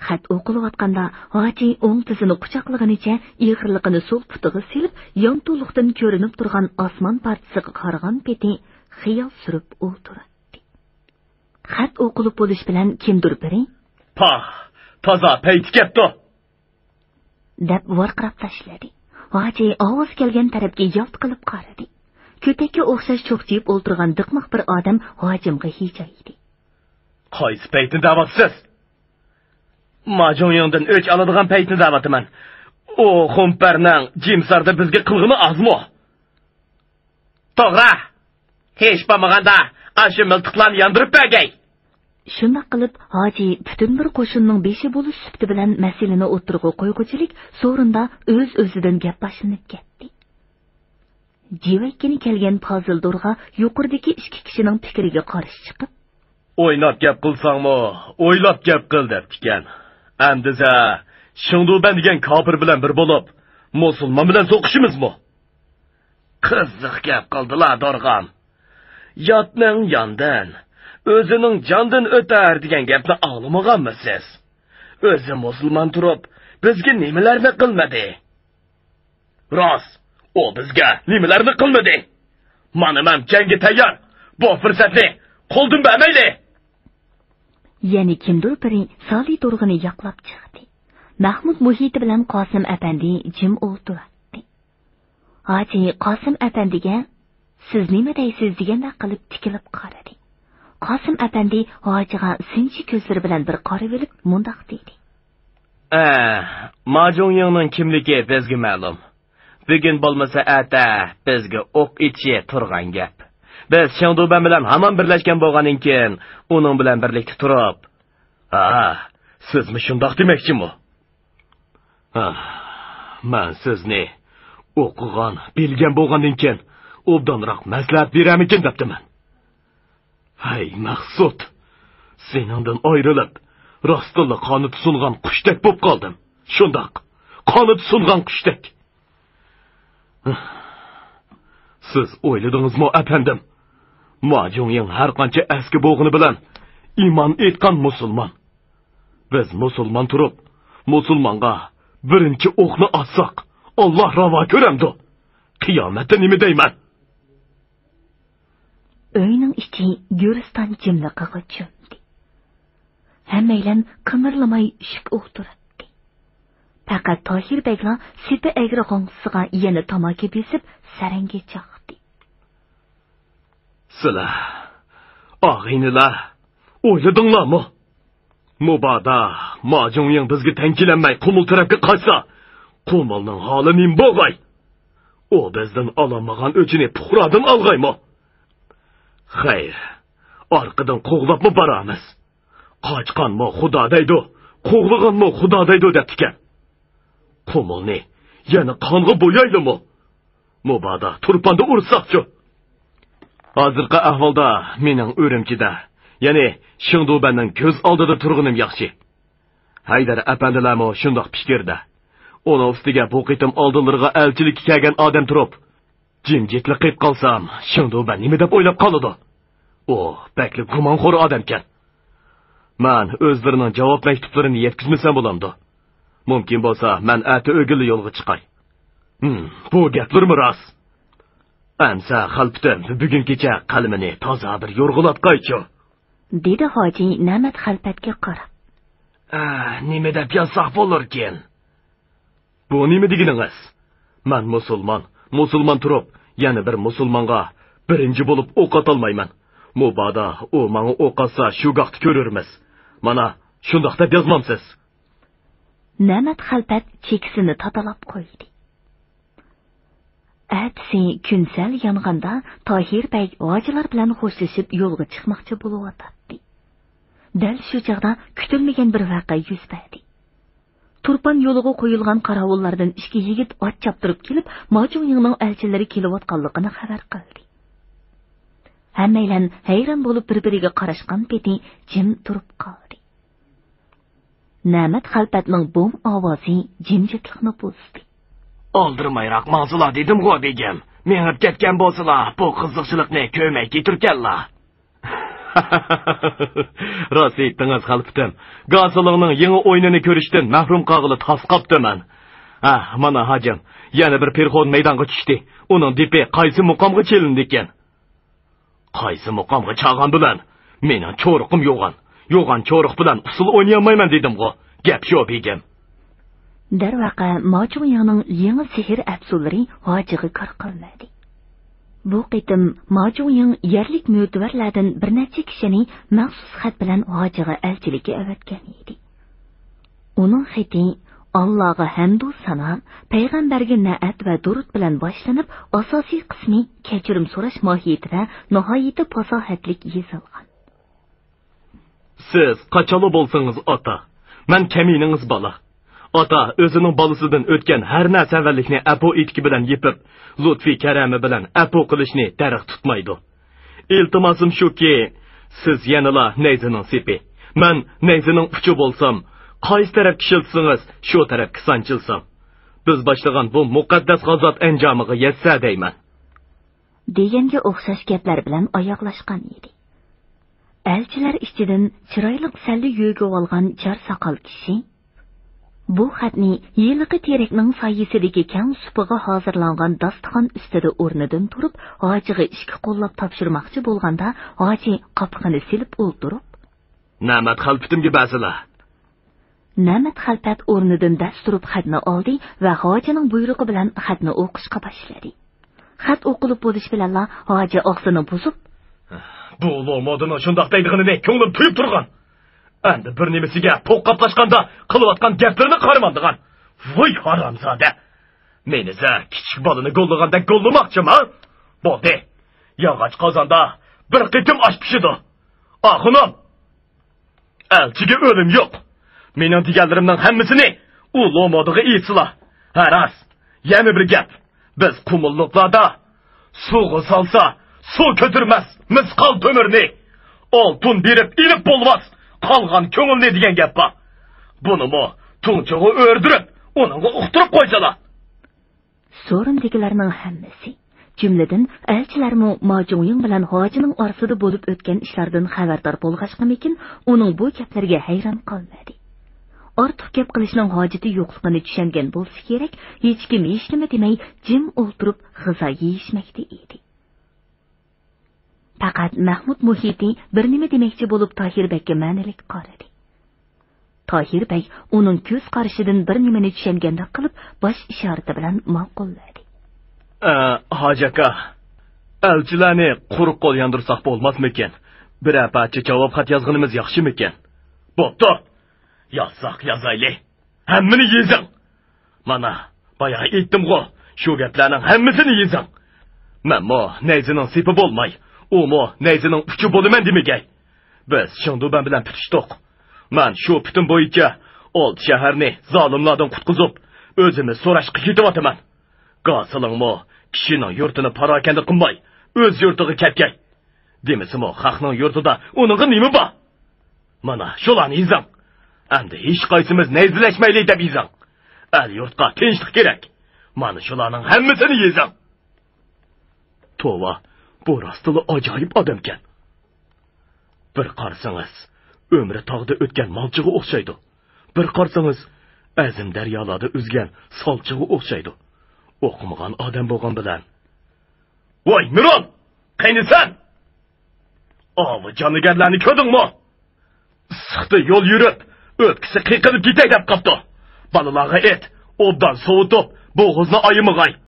خەت ئوقۇلۇۋاتقاندا، ھاجى ئوڭ تىزىنى قۇچاقلىغىنىچە ئېغىرلىقىنى سول پۇتىغا سېلىپ، يانتۇلۇقتىن كۆرۈنۈپ تۇرغان ئاسمان پارچىسىغا قارىغان پېتى خىيال سۈرۈپ ئولتۇراتتى. خەت ئوقۇلۇپ بولۇش بىلەن كىمدۇر بىرى، پاھ، تازا پەيتى كەپتۇ! دەپ ۋارقىراپ تاشلىدى. ھاجى ئاۋاز كەلگەن تەرەپكە يالت قىلىپ قارىدى. كۆتەككە ئوخشاش چوقچىيىپ ئولتۇرغان دىقماق بىر ئادەم ھاجىمغا ھىجايدى. قايسى پەيتنى دەۋاتىسىز؟ ماجۇڭيىڭدىن ئۆچ ئالىدىغان پەيتنى دەۋاتىمەن. ئۇ خۇمپەرنىڭ جىمساردا بىزگە قىلغىنى ئازمۇ؟ توغرا. ھېچ بولمىغاندا ئاشۇ مىلتىقلارنى ياندۇرۇپ بەرگەي. شۇنداق قىلىپ، ھاجى پۈتۈن بىر قوشۇننىڭ بېشى بولۇش سۈپىتى بىلەن مەسىلىنى ئوتتۇرىغا قويغۇچىلىك، سورۇندا ئۆز-ئۆزىدىن گەپ باشلىنىپ كەتتى. جىۋەككىنى كەلگەن پازىل دورغا يۇقىرىدىكى ئىككى كىشىنىڭ پىكرىگە قارشى چىقىپ، ئويناپ گەپ قىلساڭمۇ، ئويلاپ گەپ قىل دەپتىكەن. ئەمدىسە شېڭدۇبەن دېگەن كاپىر بىلەن بىر بولۇپ، مۇسۇلمان بىلەن سوقۇشىمىزمۇ؟ قىزىق گەپ قىلدىلا، دورغام. ياتنىڭ ياندىن، ئۆزىنىڭ جاندىن ئۆتەر دېگەن گەپنى ئاڭلىمىغانمۇ سىز؟ ئۆزى مۇسۇلمان تۇرۇپ، بىزگە نېمىلەرنى قىلمىدى؟ راست، ئۇ بىزگە نېمىلەرنى قىلمىدى؟ مانا مەن جەڭگە تەييار. بۇ پۇرسەتنى قولدىن بەرمەيلى! يەنە كىمدۇر بىرى سالى دورغىنى ياقلاپ چىقتى. مەخمۇت مۇھىتى بىلەن قاسىم ئەپەندى جىم ئولتۇراتتى. ھاجى قاسىم ئەپەندىگە، سىز نېمە دەيسىز؟ دېگەندەك قىلىپ تىكىلىپ قارىدى. قاسىم ئەپەندى ھاجىغا سىنچى كۆزلىرى بىلەن بىر قارىۋېلىپ مۇنداق دېدى. ئە، ماجۇڭيىڭنىڭ كىملىكى بىزگە مەلۇم. بۈگۈن بولمىسا ئەتە بىزگە ئوق ئېتىشى تۇرغان گەپ. بىز شېڭدۇبەن بىلەن ھامان بىرلەشكەن بولغاندىن كېيىن ئۇنىڭ بىلەن بىرلىكتە تۇرۇپ. ھا، سىزمۇ شۇنداق دېمەكچىمۇ؟ ھا، مەن سىزنى ئوقۇغان، بىلگەن بولغاندىن كېيىن ئوبدانراق مەسلىھەت بېرەرمىكىن دەپتىمەن. ھەي، مەخسۇت! سېنىڭدىن ئايرىلىپ، راستتىنلا قانىتى سۇنغان قۇشتەك بوپ قالدىم. شۇنداق، قانىتى سۇنغان قۇشتەك. سىز ئويلىدىڭىزمۇ، ئەپەندىم؟ ماجۇڭيىڭ ھەر قانچە ئەسكى بولغىنى بىلەن ئىمان ئېيتقان مۇسۇلمان. بىز مۇسۇلمان تۇرۇپ، مۇسۇلمانغا بىرىنچى ئوقنى ئاتساق، ئاللا راۋا كۆرەمدۇ؟ قىيامەتتە نېمە دەيمەن؟ ئۆينىڭ ئىچى گۆرىستان جىملىقىغا چۆمدى. ھەممەيلەن قىمىرلىماي شۈك ئولتۇراتتى. پەقەت تاھىر بەگلا سېپى ئەگرى غوڭسىغا يەنە تاماكا بېسىپ سەرەڭگە چاقتى. سىلەر، ئاغىنىلەر، ئويلىدىڭلارمۇ؟ مۇبادا ماجۇڭيىڭ بىزگە تەڭ كېلەلمەي قۇمۇل تەرەپكە قاچسا، قۇمۇلنىڭ ھالى نېمە بولغاي؟ ئۇ بىزدىن ئالالمىغان ئۆچىنى پۇقرادىن ئالغايمۇ؟ خەير، ئارقىدىن قوغلاپمۇ بارارمىز. قاچقانمۇ خۇدا دەيدۇ، قوغلىغانمۇ خۇدا دەيدۇ دەپتىكەن. قۇمۇلنى يەنە قانغا بويايلىمۇ؟ مۇبادا تۇرپاندا ئۇرساقچۇ؟ ھازىرقى ئەھۋالدا مېنىڭ ئۈرۈمچىدە، يەنى شېڭدۇبەننىڭ كۆز ئالدىدا تۇرغىنىم ياخشى. ھەيدەر ئەپەندىلەرمۇ شۇنداق پىكىردە. ئۇنىڭ ئۈستىگە بۇ قېتىم ئالدىلىرىغا ئەلچىلىككە كەلگەن ئادەم تۇرۇپ، جىمجىتلا قېلىپ قالسام، شېڭدۇبەن نېمە دەپ ئويلاپ قالىدۇ؟ ئۇ بەكلا گۇمانخور ئادەمكەن. مەن ئۆزلىرىنىڭ جاۋاب مەكتۇپلىرىنى يەتكۈزمىسەم بولامدۇ؟ مۇمكىن بولسا، مەن ئەتە ئۆگۈنلا يولغا چىقاي. ھىم، بۇ گەپلىرىمۇ راست. ئەمسە خەلپىتىم، بۈگۈن كېچە قەلىمىنى تازا بىر يورغىلاتقايچۇ، دېدى ھاجى نەمەت خەلپەتكە قاراپ. ئە، نېمە دەپ يازساق بولۇركىن؟ بۇ نېمە دېگىنىڭىز؟ مەن مۇسۇلمان، مۇسۇلمان تۇرۇپ، يەنە بىر مۇسۇلمانغا بىرىنچى بولۇپ ئوق ئاتالمايمەن. مۇبادا ئۇ ماڭا ئوق ئاتسا، شۇ گاھتا كۆرۈرمىز. مانا، شۇنداق دەپ يازمامسىز؟ نەمەت خەلپەت چېكىسىنى تاتىلاپ قويدى. ئەتىسى كۈن سەل يانغاندا، تاھىر بەگ ھاجىلار بىلەن خوشلىشىپ يولغا چىقماقچى بولۇۋاتاتتى. دەل شۇ چاغدا كۈتۈلمىگەن بىر ۋەقە يۈز بەردى. تۇرپان يولىغا قويۇلغان قاراۋۇللاردىن ئىككى يىگىت ئات چاپتۇرۇپ كېلىپ، ماجۇڭيىڭنىڭ ئەلچىلىرى كېلىۋاتقانلىقىنى خەۋەر قىلدى. ھەممەيلەن ھەيران بولۇپ بىر-بىرىگە قاراشقان پېتى جىم تۇرۇپ قالدى. نەمەت خەلپەتنىڭ بوم ئاۋازى جىمجىتلىقنى بۇزدى. ئالدىرىمايراق ماڭسىلا دېدىمغۇ، بېگىم. مېڭىپ كەتكەن بولسىلا، بۇ قىزىقچىلىقنى كۆرمەي كېتىركەنلا. راست ئېيتتىڭىز، خەلپىتىم. گاسىلىڭنىڭ يېڭى ئويۇنىنى كۆرۈشتىن مەھرۇم قالغىلى تاس قاپتىمەن. ھە، مانا، ھاجىم، يەنە بىر پېرىخون مەيدانغا چۈشتى. ئۇنىڭ دېپى قايسى مۇقامغا چېلىندىكىن؟ قايسى مۇقامغا چالغان بىلەن؟ مېنىڭ چورۇقۇم يوغان. يوغان چورۇق بىلەن ئۇسسۇل ئوينىيالمايمەن دېدىمغۇ. گەپ شۇ، بېگىم. دەرۋەقە، ماجۇڭيىڭنىڭ يېڭى سېھىر ئەپسۇللىرى ھاجىغا كار قىلمىدى. بۇ قېتىم ماجۇڭيىڭ يەرلىك مۆتىۋەرلەردىن بىر نەچچە كىشىنى مەخسۇس خەت بىلەن ھاجىغا ئەلچىلىككە ئەۋەتكەن ئىدى. ئۇنىڭ خېتى ئاللاغا ھەمدۇ سانا، پەيغەمبەرگە نەئەت ۋە دۇرۇت بىلەن باشلىنىپ، ئاساسىي قىسمى كەچۈرۈم سوراش ماھىيىتىدە ناھايىتى پاساھەتلىك يېزىلغان. سىز قاچانلا بولسىڭىز ئاتا، مەن كەمىنىڭىز بالا. ئاتا ئۆزىنىڭ بالىسىدىن ئۆتكەن ھەر نەرسەۋەنلىكنى ئەپۇ ئېتىكى بىلەن يېپىپ، لۇتپى كەرەمى بىلەن ئەپۇ قىلىشنى دەرەخ تۇتمايدۇ. ئىلتىماسىم شۇكى، سىز يەنىلا نەيزىنىڭ سېپى، مەن نەيزىنىڭ ئۇچى بولسام، قايسى تەرەپكە ئىشلىتسىڭىز، شۇ تەرەپكە سانچىلسام، بىز باشلىغان بۇ مۇقەددەس غازات ئەنجامىغا يەتسە دەيمەن. دېگەنگە ئوخشاش گەپلەر بىلەن ئاياغلاشقان ئىدى. ئەلچىلەر ئىچىدىن چىرايلىق سەللە يۆگىۋالغان چار ساقال كىشى بۇ خەتنى ھېلىقى تېرەكنىڭ سايىسىدىكى كەڭ سۇپىغا ھازىرلانغان داستىخان ئۈستىدە ئورنىدىن تۇرۇپ، ھاجىغا ئىككى قوللاپ تاپشۇرماقچى بولغاندا، ھاجى قاپىقىنى سېلىپ ئولتۇرۇپ، نەمەت خەلپىتىمگە بەرسىلە. نەمەت خەلپەت ئورنىدىن دەس تۇرۇپ خەتنى ئالدى ۋە ھاجىنىڭ بۇيرۇقى بىلەن خەتنى ئوقۇشقا باشلىدى. خەت ئوقۇلۇپ بولۇش بىلەنلا ھاجى ئاغزىنى بۇزۇپ، بۇ لومودىنىڭ شۇنداق دەيدىغىنىنى كۆڭلۈم تۇيۇپ تۇرغان. ئەمدى بىر نېمىسىگە پوق قاپلاشقاندا قىلىۋاتقان گەپلىرىنى قارىمامدىغان. ۋاي ھارامزادە! مېنىسە كىچىك بالىنى گوللىغاندەك گوللىماقچىما؟ بولدى. ياغاچ قازاندا بىر قېتىم ئاش پىشىدۇ. ئاخۇنۇم! ئەلچىگە ئۆلۈم يوق. مېنىڭ دېگەنلىرىمنىڭ ھەممىسىنى ئۇ لومودىغا ئېيتسىلا. ھە راست، يەنە بىر گەپ. بىز قۇمۇللۇقلاردا سۇغا سالسا سۇ كۆتۈرمەس مىسقال تۆمۈرنى ئالتۇن بېرىپ ئېلىپ بولماس قالغان كۆڭۈلنى دېگەن گەپ بار. بۇنىمۇ تۇڭچىغا ئۆردۈرۈپ، ئۇنىڭغا ئۇقتۇرۇپ قويسىلا. سورۇندىكىلەرنىڭ ھەممىسى، جۈملىدىن ئەلچىلەرمۇ ما جۇڭيىڭ بىلەن ھاجىنىڭ ئارىسىدا بولۇپ ئۆتكەن ئىشلاردىن خەۋەردار بولغاچقىمىكىن، ئۇنىڭ بۇ گەپلىرىگە ھەيران قالمىدى. ئارتۇق گەپ قىلىشنىڭ ھاجىتى يوقلۇقىنى چۈشەنگەن بولسا كېرەك، ھېچكىم ھېچنېمە دېمەي، جىم ئولتۇرۇپ غىزا يېيىشمەكتە ئىدى. پەقەت مەھمۇد مۇھىتى بىر نېمە دېمەكچى بولۇپ تاھىر بەگكە مەنىلىك قارىدى. تاھىر بەگ ئۇنىڭ كۆز قارىشىدىن بىر نېمىنى چۈشەنگەندەك قىلىپ باش ئىشارىتى بىلەن ماقۇللىدى. ئە، ھاجى ئاكا، ئەلچىلەرنى قۇرۇق قول ياندۇرساق بولماسمىكىن؟ بىرەر پارچە جاۋاب خەت يازغىنىمىز ياخشىمىكىن؟ بوپتۇ، يازساق يازايلى. ھەممىنى يېزىڭ. مانا، بايا ئېيتتىمغۇ، شۇ گەپلەرنىڭ ھەممىسىنى يېزىڭ. مەنمۇ نەيزىنىڭ سېپى بولماي، ئۇمۇ نەيزىنىڭ ئۇچى بولىمەن دېمىگەي. بىز شېڭدۇبەن بىلەن پۈتۈشتۇق. مەن شۇ پۈتۈن بويىچە ئالتە شەھەرنى زالىملاردىن قۇتقۇزۇپ، ئۆزىمىز سوراشقا كېتىۋاتىمەن. گاسىلىڭمۇ كىشىنىڭ يۇرتىنى پاراكەندە قىلماي، ئۆز يۇرتىغا كەتكەي. دېمىسىمۇ، خەقنىڭ يۇرتىدا ئۇنىڭغا نېمە بار؟ مانا، شۇلارنى يېزىڭ. ئەمدى ھېچقايسىمىز نەيزىلەشمەيلى دەپ يېزىڭ. ئەل-يۇرتقا تىنچلىق كېرەك. مانا شۇلارنىڭ ھەممىسىنى يېزىڭ. توۋا، بۇ راستلا ئاجايىپ ئادەمكەن. بىر قارىسىڭىز، ئۆمرى تاغدا ئۆتكەن مالچىغا ئوخشايدۇ. بىر قارىسىڭىز، ئەزىم دەريالاردا ئۈزگەن سالچىغا ئوخشايدۇ. ئوقۇمىغان ئادەم بولغان بىلەن. ۋاي، مىرون! قېنى سەن؟ ئاۋۇ جانىگەرلەرنى كۆردۈڭمۇ؟ ئىسسىقتا يول يۈرۈپ، ئۆپكىسى قېقىلىپ كېتەي دەپ قاپتۇ. بالىلارغا ئېيت، ئوبدان سوۋۇتۇپ، بوغۇزنى ئايىمىغاي.